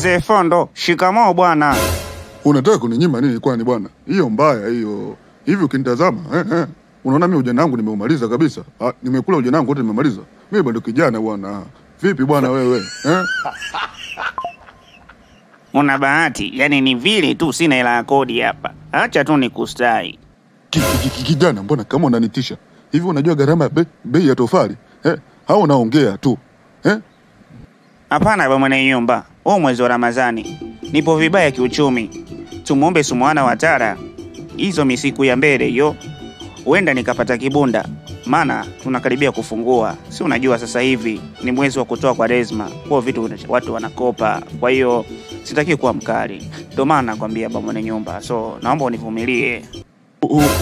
Mzee Fondo, shikamoo bwana. Unataka kuninyima nini kwani bwana? Hiyo mbaya hiyo. Hivi ukinitazama, unaona mimi ujana wangu nimeumaliza kabisa. Nimekula ujana wangu wote nimemaliza. Mimi bado kijana bwana. Vipi bwana wewe? Una bahati, yani ni vile tu sina hela ya kodi hapa. Acha tu nikustai. Kijana, mbona kama unanitisha? Hivi unajua gharama bei ya tofali? Hao unaongea tu. Hapana bwana mwenye nyumba. Huu mwezi wa Ramadhani nipo vibaya kiuchumi. Tumuombe Sumwana wa Tara hizo misiku ya mbele hiyo, huenda nikapata kibunda, maana tunakaribia kufungua. Si unajua sasa hivi ni mwezi wa kutoa kwa rezma, kwa vitu watu wanakopa. Kwa hiyo sitaki kuwa mkali, ndio maana nakwambia bwana mwenye nyumba. So naomba univumilie.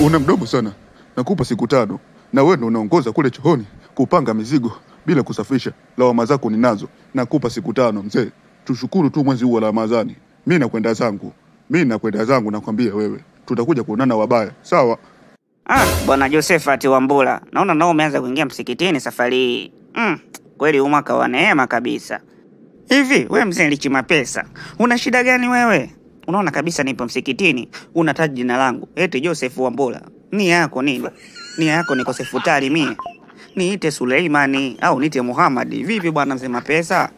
Una mdomo sana. Nakupa siku 5 na wewe ndio unaongoza kule chooni kupanga mizigo bila kusafisha. Lawama zako ninazo. Nakupa siku 5 mzee. Tushukuru tu mwezi huu wa Ramadhani. Mimi nakwenda zangu. Mimi nakwenda zangu nakwambia wewe. Tutakuja kuonana wabaya. Sawa? Bwana Josephat Wambura, naona nao umeanza kuingia msikitini safari hii. Kweli huu mwaka wa neema kabisa. Hivi wewe mzee Lichima Pesa, una shida gani wewe? Unaona kabisa nipo msikitini, unataja jina langu eti Joseph Wambura. Nia yako nini? Nia yako nikose futari mie? Niite Suleimani au niite Muhammad? Vipi bwana mzee Mapesa?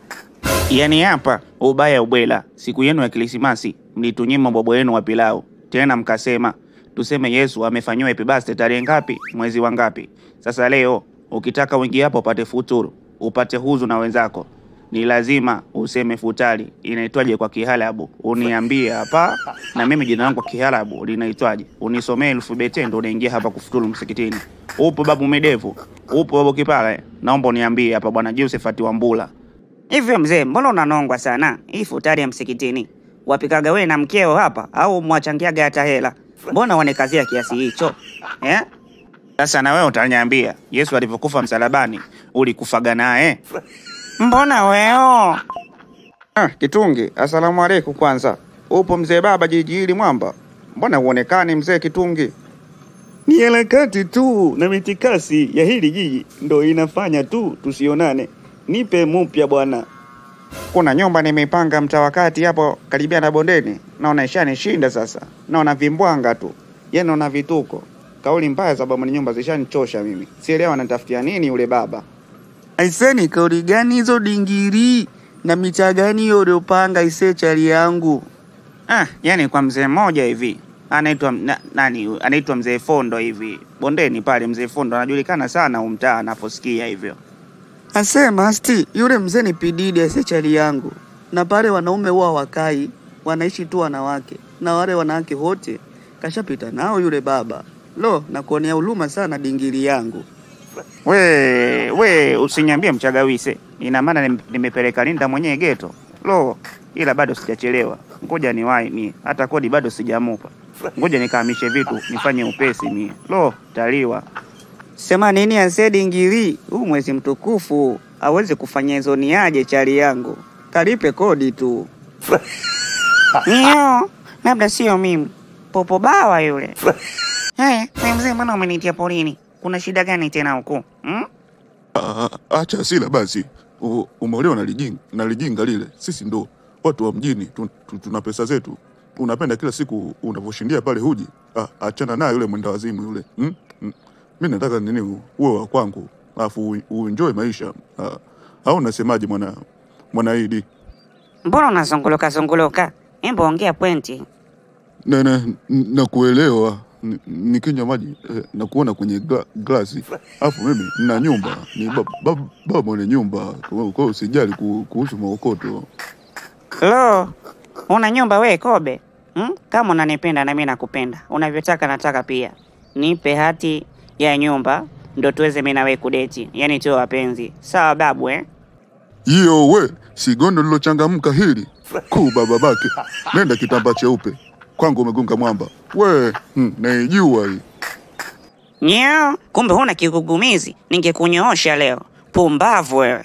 Yani hapa ubaya ubwela, siku yenu ya Krismasi mlitunyima bobo yenu wa pilau. Tena mkasema tuseme Yesu amefanywa happy birthday tarehe ngapi, mwezi wa ngapi. Sasa leo ukitaka wingi hapo upate futuru, upate huzu na wenzako, ni lazima useme futari inaitwaje kwa Kiarabu. Uniambie hapa na mimi jina langu kwa Kiarabu linaitwaje. Unisomee alfabeti ndio unaingia hapa kufuturu msikitini. Upo babu Medevu? Upo babu Kipala? Naomba uniambie hapa bwana Josephat Wambura. Hivyo mzee, mbona unanongwa sana? Hii futari ya msikitini wapikaga wewe na mkeo hapa au mwachangiaga hata hela? Mbona wanekazia kiasi hicho? Sasa na wewe utaniambia Yesu alivyokufa msalabani ulikufaga naye? Mbona wewe? Kitungi, asalamu alaykum kwanza. Upo mzee baba jiji hili mwamba? Mbona huonekani mzee Kitungi? Ni harakati tu na mitikasi ya hili jiji ndo inafanya tu tusionane. Nipe mpya bwana. Kuna nyumba nimeipanga mtawakati hapo karibia na bondeni. Naona ishanishinda sasa. Naona vimbwanga tu. Yeye naona vituko. Kauli mbaya sababu ni nyumba zishanichosha mimi. Sielewa anatafutia nini yule baba. Aiseni, kauli gani hizo dingiri? Na mitaa gani hiyo uliopanga ise chali yangu? Yani kwa mzee mmoja hivi. Anaitwa nani? Anaitwa mzee Fondo hivi. Bondeni pale mzee Fondo anajulikana sana umtaa anaposikia hivyo. Asema asti, yule mzee ni pididi ase chali yangu. Na pale wanaume huwa wakai, wanaishi tu wanawake. Na wale wanawake wote kashapita nao yule baba. Lo, nakuonea huruma sana dingiri yangu. We usiniambie mchagawise. Ina maana nimepeleka Linda mwenyewe geto. Lo, ila bado sijachelewa. Ngoja niwahi mie. Hata kodi bado sijamupa. Ngoja nikahamishe vitu nifanye upesi mie. Lo, taliwa. Sema nini ase dingiri? Huu mwezi mtukufu aweze kufanya hizo ni aje chali yangu. Kalipe kodi tu. Nio, labda sio mimi. Popo bawa yule. Wewe mzee mbona umenitia polini? Kuna shida gani tena huko? Acha hasira basi. Umeolewa na lijinga lile. Sisi ndo watu wa mjini, tuna pesa zetu. Unapenda kila siku unavoshindia pale huji. Achana naye yule mwenda wazimu yule. Mimi nataka nini uwe wa kwangu, alafu uenjoy maisha. Au unasemaje mwana Idi? Mbona unazunguluka zunguluka? Hebu ongea pointi. Na kuelewa. Nikinywa maji na kuona kwenye glasi. Alafu mimi nina nyumba, ni baba mwenye nyumba. Kwa hiyo usijali kuhusu maokoto. Lo, una nyumba we Kobe? Kama unanipenda na mimi nakupenda. Unavyotaka nataka pia. Nipe hati ya nyumba ndo tuweze mimi na wewe kudeti. Yaani tuwe wapenzi. Sawa babu Iyo we, si gondo lilochangamka hili. Kuba babake. Nenda kitambaa cheupe. Kwangu umegonga mwamba. We, naijua hii. Nyao, kumbe huna kigugumizi. Ningekunyoosha leo. Pumbavu wewe.